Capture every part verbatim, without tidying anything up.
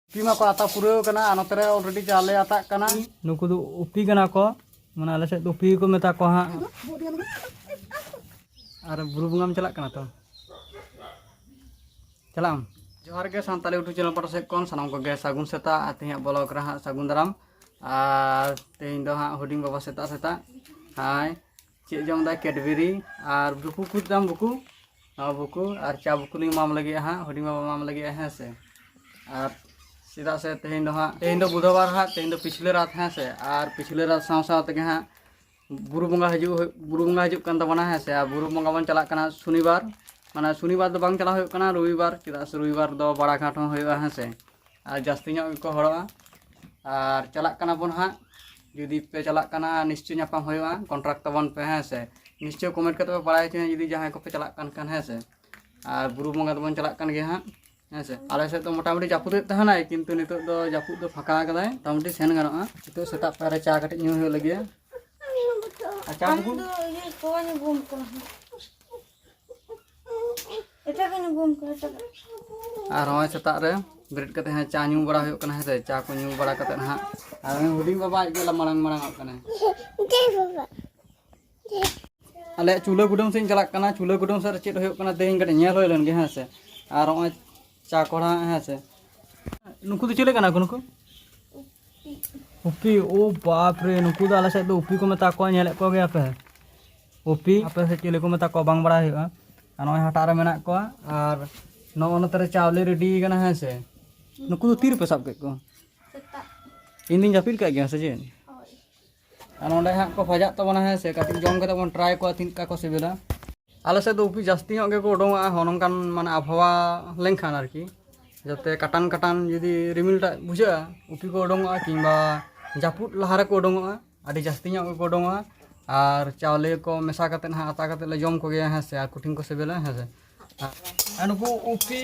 ᱩᱯᱤ ᱢᱟᱠᱚ ᱟᱛᱟ ᱯᱩᱨᱟᱹᱣ ᱠᱟᱱᱟ, ᱟᱨ ᱱᱚᱛᱮ ᱨᱮ already ᱪᱟᱣᱞᱮ ᱟᱛᱟᱜ ᱠᱟᱱᱟ᱾ ᱱᱩᱠᱩ ᱫᱚ ᱩᱯᱤ ᱠᱟᱱᱟ ᱠᱚ, ᱢᱟᱱᱮ ᱟᱞᱮ ᱥᱮᱫ ᱫᱚ ᱩᱯᱤ ᱜᱮᱠᱚ ᱢᱮᱛᱟ ᱠᱚᱣᱟ ᱦᱟᱸᱜ᱾ ᱟᱨ ᱵᱩᱨᱩ ᱵᱚᱸᱜᱟᱢ ᱪᱟᱞᱟᱜ ᱠᱟᱱᱟ ᱛᱚ? ᱪᱟᱞᱟᱜ ᱟᱢ? ᱡᱚᱦᱟᱨ ᱜᱮ ᱥᱟᱱᱛᱟᱲᱤ YouTube channel ᱯᱟᱦᱴᱟ ᱥᱮᱫ ᱠᱷᱚᱱ ᱥᱟᱱᱟᱢ ᱠᱚᱜᱮ ᱥᱟᱹᱜᱩᱱ ᱥᱮᱛᱟᱜ, ᱟᱨ ᱛᱮᱦᱮᱧᱟᱜ vlog ᱨᱮ ᱦᱟᱸᱜ ᱥᱟᱹᱜᱩᱱ ᱫᱟᱨᱟᱢ᱾ ᱟᱨ ᱛᱮᱦᱮᱧ ᱫᱚ ᱦᱟᱸᱜ ᱦᱩᱰᱤᱧ ᱵᱟᱵᱟ ᱥᱮᱛᱟᱜ ᱥᱮᱛᱟᱜ ᱦᱟᱭ ᱪᱮᱫ ᱡᱚᱢ ᱫᱟᱭ, ᱠᱮᱰᱵᱮᱨᱤ ᱟᱨ ᱵᱩᱠᱩ ᱠᱩᱫ ᱫᱟᱢ ᱵᱩᱠᱩ, ᱱᱚᱣᱟ ᱵᱩᱠᱩ ᱟᱨ ᱪᱟ ᱵᱩᱠᱩ ᱞᱤᱧ ᱮᱢᱟᱢ ᱞᱟᱹᱜᱤᱫ ᱦᱟᱸᱜ, ᱦᱩᱰᱤᱧ ᱵᱟᱵᱟ ᱮᱢᱟᱢ ᱞᱟᱹᱜᱤᱫ ᱦᱮᱸ ᱥᱮ᱾ ᱟᱨ ᱪᱮᱫᱟᱜ ᱥᱮ ᱛᱮᱦᱮᱧ ᱫᱚ ᱦᱟᱸᱜ, ᱛᱮᱦᱮᱧ ᱫᱚ ᱵᱩᱫᱷᱚᱵᱟᱨ ᱦᱟᱸᱜ, ᱛᱮᱦᱮᱧ ᱫᱚ ᱯᱤᱪᱷᱞᱟᱹ ᱨᱟᱛ ᱦᱮᱸ ᱥᱮ, ᱟᱨ ᱯᱤᱪᱷᱞᱟᱹ ᱨᱟᱛ ᱥᱟᱶ ᱥᱟᱶ ᱛᱮᱜᱮ ᱦᱟᱸᱜ ᱵᱩᱨᱩ ᱵᱚᱸᱜᱟ ᱦᱤᱡᱩᱜ ᱦᱩᱭᱩᱜ, ᱵᱩᱨᱩ ᱵᱚᱸᱜᱟ ᱦᱤᱡᱩᱜ ᱠᱟᱱ ᱛᱟᱵᱚᱱᱟ ᱦᱮᱸ ᱥᱮ᱾ ᱟᱨ ᱵᱩᱨᱩ ᱵᱚᱸᱜᱟ ᱵᱚᱱ ᱪᱟᱞᱟᱜ ᱠᱟᱱᱟ ᱥᱚᱱᱤᱵᱟᱨ, ᱢᱟᱱᱮ ᱥᱚᱱᱤᱵᱟᱨ ᱫᱚ ᱵᱟᱝ ᱪᱟᱞᱟᱣ ᱦᱩᱭᱩᱜ ᱠᱟᱱᱟ, ᱨᱚᱵᱤᱵᱟᱨ, ᱪᱮᱫᱟᱜ ᱥᱮ ᱨᱚᱵᱤᱵᱟᱨ ᱫᱚ ᱵᱟᱲᱟ ᱜᱷᱟᱴ ᱦᱚᱸ ᱦᱩᱭᱩᱜᱼᱟ ᱦᱮᱸ ᱥᱮ, ᱟᱨ ᱡᱟᱹᱥᱛᱤ ᱧᱚᱜ ᱜᱮᱠᱚ ᱦᱚᱲᱚᱜᱼᱟ᱾ ᱟᱨ ᱪᱟᱞᱟᱜ ᱠᱟᱱᱟ ᱵᱚᱱ ᱦᱟᱸᱜ, ᱡᱩᱫᱤ ᱯᱮ ᱪᱟᱞᱟᱜ ᱠᱟᱱᱟ ᱱᱤᱥᱪᱚᱭ ᱧᱟᱯᱟᱢ ᱦᱩᱭᱩᱜᱼᱟ, contact ᱛᱟᱵᱚᱱ ᱯᱮ ᱦᱮᱸ ᱥᱮ᱾ ᱱᱤᱥᱪᱚᱭ comment ᱠᱟᱛᱮ ᱯᱮ ᱵᱟᱲᱟᱭ ᱦᱚᱪᱚᱧᱟ ᱡᱩᱫᱤ ᱡᱟᱦᱟᱸᱭ ᱠᱚᱯᱮ ᱪᱟᱞᱟᱜ ᱠᱟᱱ ᱠᱷᱟᱱ ᱦᱮᱸ ᱥᱮ᱾ ᱟᱨ ᱵᱩᱨᱩ ᱵᱚᱸᱜᱟ ᱫᱚᱵᱚᱱ ᱪᱟᱞᱟᱜ ᱠᱟᱱ ᱜᱮᱭᱟ ᱦᱟᱸᱜ ᱦᱮᱸ ᱥᱮ᱾ ᱟᱞᱮ ᱥᱮᱫ ᱫᱚ ᱢᱚᱴᱟᱢᱩᱴᱤ ᱡᱟᱹᱯᱩᱫᱮᱫ ᱛᱟᱦᱮᱱᱟᱭ, ᱠᱤᱱᱛᱩ ᱱᱤᱛᱚᱜ ᱫᱚ ᱡᱟᱹᱯᱩᱫ ᱫᱚ ᱯᱷᱟᱸᱠᱟ ᱟᱠᱟᱫᱟᱭ, ᱢᱚᱴᱟᱢᱩᱴᱤ ᱥᱮᱱ ᱜᱟᱱᱚᱜᱼᱟ᱾ ᱱᱤᱛᱚᱜ ᱥᱮᱛᱟᱜ ᱯᱟᱭᱟᱨ ᱨᱮ ᱪᱟ ᱠᱟᱹᱴᱤᱡ ᱧᱩ ᱦᱩᱭᱩᱜ ᱞᱟᱹᱜᱤᱫ᱾ ᱟᱨ ᱪᱟ ᱟᱢ ᱵᱩᱠᱩ? ᱫᱚ ᱤᱭᱟᱹ ᱛᱚᱣᱟᱧ ᱟᱹᱜᱩᱣᱟᱢ ᱠᱟᱱᱟ ᱦᱟᱸᱜ᱾ ᱮᱴᱟᱜᱟᱜ ᱤᱧ ᱟᱹᱜᱩᱣᱟᱢ ᱠᱟᱱᱟ, ᱮᱴᱟᱜᱟᱜ᱾ ᱟᱨ ᱱᱚᱜᱼᱚᱭ ᱥᱮᱛᱟᱜ ᱨᱮ ᱵᱮᱨᱮᱫ ᱠᱟᱛᱮ ᱦᱟᱸᱜ ᱪᱟ ᱧᱩ ᱵᱟᱲᱟ ᱦᱩᱭᱩᱜ ᱠᱟᱱᱟ ᱦᱮᱸ ᱥᱮ᱾ ᱪᱟ ᱠᱚ ᱧᱩ ᱵᱟᱲᱟ ᱠᱟᱛᱮ ᱦᱟᱸᱜ ᱟᱨ ᱩᱱᱤ ᱦᱩᱰᱤᱧ ᱵᱟᱵᱟ ᱟᱡ ᱜᱮ ᱢᱟᱲᱟᱝ ᱢᱟᱲᱟᱝ ᱚᱜ ᱠᱟᱱᱟᱭ᱾ ᱟᱞᱮᱭᱟᱜ ᱪᱩᱞᱦᱟᱹ ᱠᱩᱰᱟᱹᱢ ᱥᱮᱫ ᱤᱧ ᱪᱟᱞᱟᱜ ᱠᱟᱱᱟ᱾ ᱪᱩᱞᱦᱟᱹ ᱠᱩᱰᱟᱹᱢ ᱥᱮᱫ ᱨᱮ ᱪᱮᱫ ᱦᱩᱭᱩᱜ ᱠᱟᱱᱟ ᱛᱮᱦᱮᱧ ᱠᱟᱹᱴᱤᱡ ᱧᱮᱞ ᱦᱩᱭ ᱞᱮᱱ ᱜᱮ ᱦᱮᱸ ᱥᱮ᱾ ᱟᱨ ᱱᱚᱜᱼᱚᱭ ᱪᱟ ᱠᱚᱲᱦᱟ ᱦᱮᱸ ᱥᱮ᱾ ᱱᱩᱠᱩ ᱫᱚ ᱪᱤᱞᱤ ᱠᱟᱱᱟ ᱠᱚ ᱱᱩᱠᱩ? ᱩᱯᱤ, ᱳ ᱵᱟᱯ ᱨᱮ, ᱱᱩᱠᱩ ᱫᱚ ᱟᱞᱮ ᱥᱮᱫ ᱫᱚ ᱩᱯᱤ ᱠᱚ ᱢᱮᱛᱟ ᱠᱚᱣᱟ, ᱧᱮᱞᱮᱫ ᱠᱚ ᱜᱮᱭᱟ ᱯᱮ? ᱩᱯᱤ, ᱟᱯᱮ ᱥᱮᱫ ᱪᱤᱞᱤ ᱠᱚ ᱢᱮᱛᱟ ᱠᱚᱣᱟ ᱵᱟᱝ ᱵᱟᱲᱟᱭ ᱦᱩᱭᱩᱜᱼᱟ᱾ ᱟᱨ ᱱᱚᱜᱼᱚᱭ ᱦᱟᱴᱟᱜ ᱨᱮ ᱢᱮᱱᱟᱜ ᱠᱚᱣᱟ, ᱟᱨ ᱱᱚᱜᱼᱚ ᱱᱚᱛᱮ ᱨᱮ ᱪᱟᱣᱞᱮ ᱨᱮᱰᱤ ᱠᱟᱱᱟ ᱦᱮᱸ ᱥᱮ᱾ ᱱᱩᱠᱩ ᱫᱚ ᱛᱤ ᱨᱮᱯᱮ ᱥᱟᱵ ᱠᱮᱫ ᱠᱚᱣᱟ? ᱥᱮᱛᱟᱜ᱾ ᱤᱧ ᱫᱩᱧ ᱡᱟᱹᱯᱤᱫ ᱠᱟᱜ ᱜᱮᱭᱟ ᱥᱮ ᱪᱮᱫ? ᱦᱳᱭ᱾ ᱟᱨ ᱱᱚᱸᱰᱮ ᱦᱟᱸᱜ ᱠᱚ ᱵᱷᱟᱡᱟᱜ ᱛᱟᱵᱚᱱᱟ ᱦᱮᱸ ᱥᱮ, ᱠᱟᱹᱴᱤᱡ ᱡᱚᱢ ᱠᱟᱛᱮ ᱵᱚᱱ try ᱠᱚᱣᱟ ᱛᱤᱱᱟᱹᱜ ᱠᱟ ᱠᱚ ᱥᱤᱵᱤᱞᱟ᱾ ᱟᱞᱮ ᱥᱮᱫ ᱫᱚ ᱩᱯᱤ ᱡᱟᱹᱥᱛᱤ ᱧᱚᱜ ᱜᱮᱠᱚ ᱩᱰᱩᱝᱚᱜᱼᱟ ᱦᱚᱸᱜᱼᱚ ᱱᱚᱝᱠᱟᱱ ᱢᱟᱱᱮ ᱟᱵᱚᱦᱟᱣᱟ ᱞᱮᱱᱠᱷᱟᱱ ᱟᱨᱠᱤ, ᱡᱟᱛᱮ ᱠᱟᱴᱟᱱ ᱠᱟᱴᱟᱱ ᱡᱩᱫᱤ ᱨᱤᱢᱤᱞ ᱴᱟᱜ ᱵᱩᱡᱷᱟᱹᱜᱼᱟ, ᱩᱯᱤ ᱠᱚ ᱩᱰᱩᱝᱚᱜᱼᱟ, ᱠᱤᱝᱵᱟ ᱡᱟᱹᱯᱩᱫ ᱞᱟᱦᱟ ᱨᱮᱠᱚ ᱩᱰᱩᱝᱚᱜᱼᱟ, ᱟᱹᱰᱤ ᱡᱟᱹᱥᱛᱤ ᱧᱚᱜ ᱜᱮᱠᱚ ᱩᱰᱩᱝᱚᱜᱼᱟ᱾ ᱟᱨ ᱪᱟᱣᱞᱮ ᱠᱚ ᱢᱮᱥᱟ ᱠᱟᱛᱮ ᱦᱟᱸᱜ ᱟᱛᱟ ᱠᱟᱛᱮ ᱞᱮ ᱡᱚᱢ ᱠᱚᱜᱮᱭᱟ ᱦᱮᱸ ᱥᱮ, ᱟᱨ ᱠᱚᱴᱷᱤᱱ ᱠᱚ ᱥᱤᱵᱤᱞᱟ ᱦᱮᱸ ᱥᱮ᱾ ᱟᱨ ᱱᱩᱠᱩ ᱩᱯᱤ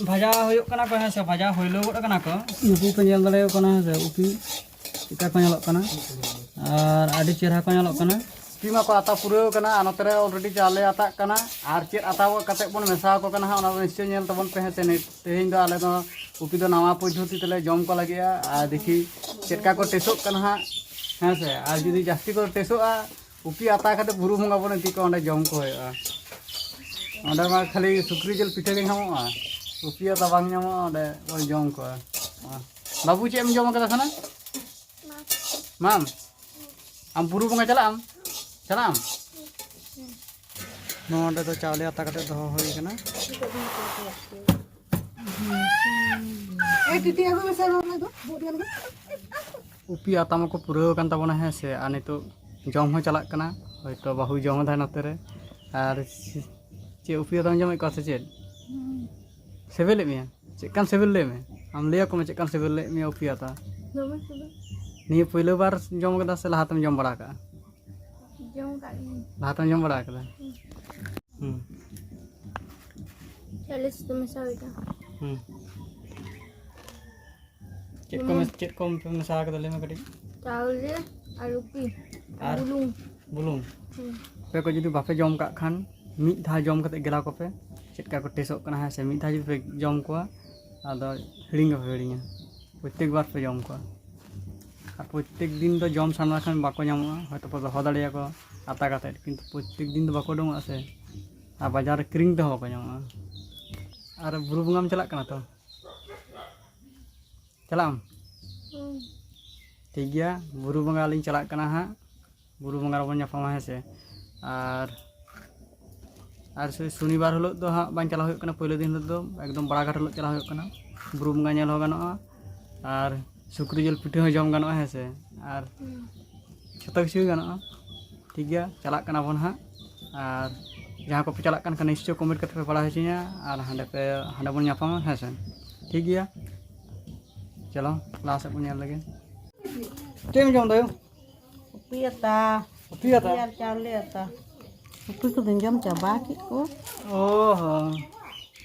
ᱵᱷᱟᱡᱟ ᱦᱩᱭᱩᱜ ᱠᱟᱱᱟ ᱠᱚ ᱦᱮᱸ ᱥᱮ, ᱵᱷᱟᱡᱟ ᱦᱩᱭᱞᱟᱹᱣ ᱜᱚᱫ ᱠᱟᱱᱟ ᱠᱚ᱾ ᱱᱩᱠᱩ ᱯᱮ ᱧᱮᱞ ᱫᱟᱲᱮᱭᱟᱠᱚ ᱠᱟᱱᱟ ᱦᱮᱸ ᱥᱮ, ᱩᱯᱤ ᱪᱮᱫᱠᱟ ᱠᱚ ᱧᱮᱞᱚᱜ ᱠᱟᱱᱟ, ᱟᱨ ᱟᱹᱰᱤ ᱪᱮᱦᱨᱟ ᱠᱚ ᱧᱮᱞᱚᱜ ᱠᱟᱱᱟ᱾ ᱩᱯᱤ ᱢᱟ ᱠᱚ ᱟᱛᱟ ᱯᱩᱨᱟᱹᱣ ᱠᱟᱱᱟ, ᱟᱨ ᱱᱚᱛᱮ ᱨᱮ already ᱪᱟᱣᱞᱮ ᱟᱛᱟᱜ ᱠᱟᱱᱟ᱾ ᱟᱨ ᱪᱮᱫ ᱟᱛᱟ ᱠᱟᱛᱮ ᱵᱚᱱ ᱢᱮᱥᱟ ᱟᱠᱚ ᱠᱟᱱᱟ ᱦᱟᱸᱜ, ᱚᱱᱟ ᱫᱚ ᱱᱤᱥᱪᱚᱭ ᱧᱮᱞ ᱛᱟᱵᱚᱱ ᱯᱮ ᱦᱮᱸ ᱥᱮ᱾ ᱱᱤᱛ ᱛᱮᱦᱮᱧ ᱫᱚ ᱟᱞᱮ ᱫᱚ ᱩᱯᱤ ᱫᱚ ᱱᱟᱣᱟ ᱯᱚᱫᱽᱫᱷᱚᱛᱤ ᱛᱮᱞᱮ ᱡᱚᱢ ᱠᱚ ᱞᱟᱹᱜᱤᱫᱼᱟ᱾ ᱟᱨ ᱫᱮᱠᱷᱤ ᱪᱮᱫ ᱞᱮᱠᱟ ᱠᱚ ᱴᱮᱥᱚᱜ ᱠᱟᱱᱟ ᱦᱟᱸᱜ, ᱦᱮᱸ ᱥᱮ᱾ ᱟᱨ ᱡᱩᱫᱤ ᱡᱟᱹᱥᱛᱤ ᱠᱚ ᱴᱮᱥᱚᱜᱼᱟ, ᱩᱯᱤ ᱟᱛᱟ ᱠᱟᱛᱮ ᱵᱩᱨᱩ ᱵᱚᱸᱜᱟ ᱵᱚᱱ ᱤᱫᱤ ᱠᱚᱣᱟ, ᱚᱸᱰᱮ ᱡᱚᱢ ᱠᱚ ᱦᱩᱭᱩᱜᱼᱟ᱾ ᱚᱸᱰᱮ ᱢᱟ ᱠᱷᱟᱹᱞᱤ ᱥᱩᱠᱨᱤ ᱡᱤᱞ ᱯᱤᱴᱷᱟᱹ ᱜᱮ ᱧᱟᱢᱚᱜᱼᱟ, ᱩᱯᱤ ᱟᱛᱟ ᱵᱟᱝ ᱧᱟᱢᱚᱜᱼᱟ, ᱚᱸᱰᱮ ᱵᱚᱱ ᱡᱚᱢ ᱠᱚᱣᱟ᱾ ᱵᱟᱹᱵᱩ, ᱪᱮᱫ ᱮᱢ ᱡᱚᱢ ᱠᱟᱫᱟ ᱠᱷᱟᱱᱟ? ᱢᱟᱢ, ᱟᱢ ᱵᱩᱨᱩ ᱵᱚᱸᱜᱟ ᱪᱟᱞᱟᱜ ᱟᱢ? ᱪᱟᱞᱟᱜ ᱟᱢ? ᱱᱚᱰᱮ ᱫᱚ ᱪᱟᱣᱞᱮ ᱟᱛᱟ ᱠᱟᱛᱮ ᱫᱚᱦᱚ ᱦᱩᱭ ᱠᱟᱱᱟ᱾ ᱮᱭ ᱴᱤᱴᱤ, ᱟᱹᱜᱩᱭ ᱢᱮᱥᱮ ᱱᱚᱣᱟ ᱫᱚ, ᱵᱩᱫ ᱜᱟᱱ ᱫᱚ᱾ ᱩᱯᱤ ᱟᱛᱟ ᱢᱟᱠᱚ ᱯᱩᱨᱟᱹᱣ ᱟᱠᱟᱱ ᱛᱟᱵᱚᱱᱟ, ᱦᱮᱸ ᱥᱮ᱾ ᱟᱨ ᱱᱤᱛᱚᱜ ᱡᱚᱢ ᱦᱚᱸ ᱪᱟᱞᱟᱜ ᱠᱟᱱᱟ, ᱦᱚᱭᱛᱳ ᱵᱟᱹᱦᱩᱭ ᱡᱚᱢ ᱮᱫᱟᱭ ᱱᱚᱛᱮ ᱨᱮ᱾ ᱟᱨ ᱪᱮᱫ ᱩᱯᱤ ᱟᱛᱟᱢ ᱡᱚᱢᱮᱫ ᱠᱚᱣᱟ ᱥᱮ ᱪᱮᱫ? ᱥᱤᱵᱤᱞᱮᱫ ᱢᱮᱭᱟ? ᱪᱮᱫ ᱞᱮᱠᱟᱱ ᱥᱤᱵᱤᱞ ᱞᱟᱹᱭ ᱢᱮ, ᱟᱢ ᱞᱟᱹᱭ ᱟᱠᱚ ᱢᱮ ᱪᱮᱫ ᱞᱮᱠᱟᱱ ᱥᱤᱵᱤᱞ ᱞᱟᱹᱭ ᱢᱮᱭᱟ ᱩᱯᱤ ᱟᱛᱟ᱾ ᱫᱚᱢᱮ ᱥᱤᱵᱤᱞ᱾ ᱱᱤᱭᱟᱹ ᱯᱳᱭᱞᱳ ᱵᱟᱨ ᱡᱚᱢ ᱠᱮᱫᱟ ᱥᱮ ᱞᱟᱦᱟᱛᱮᱢ ᱡᱚᱢ ᱵᱟᱲᱟ ᱟᱠᱟᱜᱼᱟ? ᱡᱚᱢ ᱠᱟᱜ ᱜᱤᱭᱟᱹᱧ᱾ ᱞᱟᱦᱟᱛᱮᱢ ᱡᱚᱢ ᱵᱟᱲᱟ ᱟᱠᱟᱫᱟ? ᱦᱩᱸ᱾ ᱪᱟᱣᱞᱮ ᱥᱟᱛᱮ ᱢᱮᱥᱟ ᱦᱩᱭ ᱠᱟᱱᱟ᱾ ᱦᱩᱸ᱾ ᱪᱮᱫ ᱠᱚ ᱢᱮᱥ-, ᱪᱮᱫ ᱠᱚ ᱢᱮᱥᱟ ᱟᱠᱟᱫᱟ ᱞᱟᱹᱭ ᱢᱮ ᱠᱟᱹᱴᱤᱡ? ᱪᱟᱣᱞᱮ ᱟᱨ ᱩᱯᱤ᱾ ᱟᱨ ᱵᱩᱞᱩᱝ᱾ ᱵᱩᱞᱩᱝ᱾ ᱦᱩᱸ᱾ ᱟᱯᱮ ᱠᱚ ᱡᱩᱫᱤ ᱵᱟᱯᱮ ᱡᱚᱢ ᱠᱟᱜ ᱠᱷᱟᱱ, ᱢᱤᱫ ᱫᱷᱟᱣ ᱡᱚᱢ ᱠᱟᱛᱮ ᱜᱮᱞᱟᱣ ᱠᱚᱯᱮ, ᱪᱮᱫ ᱞᱮᱠᱟ ᱠᱚ ᱴᱮᱥᱚᱜ ᱠᱟᱱᱟ, ᱦᱮᱸ ᱥᱮ? ᱢᱤᱫ ᱫᱷᱟᱣ ᱡᱩᱫᱤ ᱯᱮ ᱡᱚᱢ ᱠᱚᱣᱟ, ᱟᱫᱚ ᱦᱤᱲᱤᱧ ᱜᱮ ᱵᱟᱯᱮ ᱦᱤᱲᱤᱧᱟ᱾ ᱯᱨᱚᱛᱮᱠ ᱵᱟᱨ ᱯᱮ ᱡᱚᱢ ᱠᱚᱣᱟ᱾ ᱟᱨ ᱯᱨᱚᱛᱮᱠ ᱫᱤᱱ ᱫᱚ ᱡᱚᱢ ᱥᱟᱱᱟ ᱞᱮᱠᱷᱟᱱ ᱵᱟᱠᱚ ᱧᱟᱢᱚᱜᱼᱟ, ᱦᱚᱭᱛᱳ ᱯᱮ ᱫᱚᱦᱚ ᱫᱟᱲᱮᱭᱟᱠᱚᱣᱟ ᱟᱛᱟ ᱠᱟᱛᱮᱫ, ᱠᱤᱱᱛᱩ ᱯᱨᱚᱛᱮᱠ ᱫᱤᱱ ᱫᱚ ᱵᱟᱠᱚ ᱩᱰᱩᱝᱚᱜᱼᱟ ᱥᱮ, ᱟᱨ ᱵᱟᱡᱟᱨ ᱨᱮ ᱠᱤᱨᱤᱧ ᱛᱮᱦᱚᱸ ᱵᱟᱠᱚ ᱧᱟᱢᱚᱜᱼᱟ᱾ ᱟᱨ ᱵᱩᱨᱩ ᱵᱚᱸᱜᱟᱢ ᱪᱟᱞᱟᱜ ᱠᱟᱱᱟ ᱛᱚ? ᱪᱟᱞᱟᱜ ᱟᱢ? ᱦᱩᱸ᱾ ᱴᱷᱤᱠ ᱜᱮᱭᱟ, ᱵᱩᱨᱩ ᱵᱚᱸᱜᱟ ᱞᱤᱧ ᱪᱟᱞᱟᱜ ᱠᱟᱱᱟ ᱦᱟᱸᱜ, ᱵᱩᱨᱩ ᱵᱚᱸᱜᱟ ᱨᱮᱵᱚᱱ ᱧᱟᱯᱟᱢᱟ, ᱦᱮᱸ ᱥᱮ᱾ ᱟᱨ, ᱟᱨ ᱥᱩ-, ᱥᱩᱱᱤᱵᱟᱨ ᱦᱤᱞᱳᱜ ᱫᱚ ᱦᱟᱸᱜ ᱵᱟᱝ ᱪᱟᱞᱟᱣ ᱦᱩᱭᱩᱜ ᱠᱟᱱᱟ, ᱯᱳᱭᱞᱳ ᱫᱤᱱ ᱦᱤᱞᱳᱜ ᱫᱚ ᱮᱠᱫᱚᱢ ᱵᱟᱲᱟᱜᱷᱟᱴ ᱦᱤᱞᱳᱜ ᱪᱟᱞᱟᱣ ᱦᱩᱭᱩᱜ ᱠᱟᱱᱟ᱾ ᱵᱩᱨᱩ ᱵᱚᱸᱜᱟ ᱧᱮᱞ ᱦᱚᱸ ᱜᱟᱱᱚᱜᱼᱟ ᱟᱨ ᱥᱩᱠᱨᱤ ᱡᱤᱞ ᱯᱤᱴᱷᱟᱹ ᱦᱚᱸ ᱡᱚᱢ ᱜᱟᱱᱚᱜᱼᱟ, ᱦᱮᱸ ᱥᱮ᱾ ᱟᱨ ᱦᱩᱸ᱾ ᱡᱷᱚᱛᱚ ᱠᱤᱪᱷᱩ ᱜᱮ ᱜᱟᱱᱚᱜᱼᱟ᱾ ᱴᱷᱤᱠ ᱜᱮᱭᱟ, ᱪᱟᱞᱟᱜ ᱠᱟᱱᱟ ᱵᱚᱱ ᱦᱟᱸᱜ᱾ ᱟᱨ ᱡᱟᱦᱟᱸ ᱠᱚᱯᱮ ᱪᱟᱞᱟᱜ ᱠᱟᱱ ᱠᱷᱟᱱ ᱱᱤᱥᱪᱚᱭ comment ᱠᱟᱛᱮ ᱯᱮ ᱵᱟᱲᱟᱭ ᱦᱚᱪᱚᱧᱟ᱾ ᱟᱨ ᱦᱟᱸᱰᱮ ᱯᱮ, ᱦᱟᱸᱰᱮ ᱵᱚᱱ ᱧᱟᱯᱟᱢᱟ, ᱦᱮᱸ ᱥᱮ᱾ ᱴᱷᱤᱠ ᱜᱮᱭᱟ, ᱪᱚᱞᱚ ᱞᱟᱦᱟ ᱥᱮᱫ ᱵᱚᱱ ᱧᱮᱞ ᱞᱮᱜᱮ᱾ ᱪᱮᱫ ᱮᱢ ᱡᱚᱢ ᱫᱟ ᱭᱳ? ᱩᱯᱤ ᱟᱛᱟ᱾ ᱩᱯᱤ ᱟᱛᱟ? ᱩᱯᱤ ᱟᱨ ᱪᱟᱣᱞᱮ ᱟᱛᱟ᱾ ᱩᱯᱤ ᱠᱚᱫᱚᱧ ᱡᱚᱢ ᱪᱟᱵᱟ ᱠᱮᱫ ᱠᱚ᱾ ᱚ ᱦᱚᱸ᱾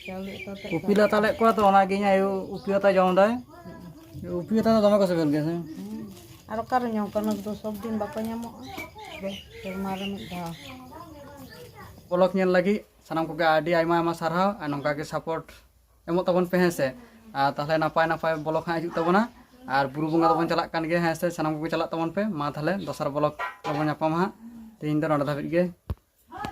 ᱪᱟᱣᱞᱮ ᱟᱛᱟ ᱛᱮ ᱩᱯᱤ ᱞᱮ ᱟᱛᱟ ᱞᱮᱫ ᱠᱚᱣᱟ ᱛᱚ, ᱚᱱᱟᱜᱮ ᱤᱧ ᱟᱭᱳ ᱩᱯᱤ ᱟᱛᱟ ᱡᱚᱢ ᱫᱟᱭ᱾ ᱩᱯᱤ ᱟᱛᱟ ᱫᱚ ᱫᱚᱢᱮ ᱠᱚ ᱥᱤᱵᱤᱞ ᱜᱮᱭᱟ ᱥᱮ? ᱦᱩᱸ᱾ ᱟᱨ ᱚᱠᱟᱨᱮ ᱧᱟᱢ ᱠᱚᱣᱟ? ᱱᱚᱛᱮ ᱫᱚ ᱥᱚᱵ ᱫᱤᱱ ᱵᱟᱠᱚ ᱧᱟᱢᱚᱜᱼᱟ᱾ ᱥᱮᱨᱢᱟ ᱨᱮ ᱢᱤᱫ ᱫᱷᱟᱣ᱾ ᱵᱞᱚᱜ ᱧᱮᱞ ᱞᱟᱹᱜᱤᱫ ᱥᱟᱱᱟᱢ ᱠᱚᱜᱮ ᱟᱹᱰᱤ ᱟᱭᱢᱟ ᱟᱭᱢᱟ ᱥᱟᱨᱦᱟᱣ᱾ ᱟᱨ ᱱᱚᱝᱠᱟ ᱜᱮ ᱥᱟᱯᱳᱨᱴ ᱮᱢᱚᱜ ᱛᱟᱵᱚᱱ ᱯᱮ, ᱦᱮᱸ ᱥᱮ᱾ ᱟᱨ ᱛᱟᱦᱚᱞᱮ ᱱᱟᱯᱟᱭ ᱱᱟᱯᱟᱭ ᱵᱞᱚᱜ ᱦᱟᱸᱜ ᱦᱤᱡᱩᱜ ᱛᱟᱵᱚᱱᱟ᱾ ᱟᱨ ᱵᱩᱨᱩ ᱵᱚᱸᱜᱟ ᱫᱚᱵᱚᱱ ᱪᱟᱞᱟᱜ ᱠᱟᱱ ᱜᱮᱭᱟ, ᱦᱮᱸ ᱥᱮ᱾ ᱥᱟᱱᱟᱢ ᱠᱚᱜᱮ ᱪᱟᱞᱟᱜ ᱛᱟᱵᱚᱱ ᱯᱮ᱾ ᱢᱟ ᱛᱟᱦᱚᱞᱮ ᱫᱚᱥᱟᱨ ᱵᱞᱚᱜ ᱨᱮᱵᱚᱱ ᱧᱟᱯᱟᱢᱟ ᱦᱟᱸᱜ᱾ ᱛᱮᱦᱮᱧ ᱫᱚ ᱱᱚᱰᱮ ᱫᱷᱟᱹᱵᱤᱡ ᱜᱮ᱾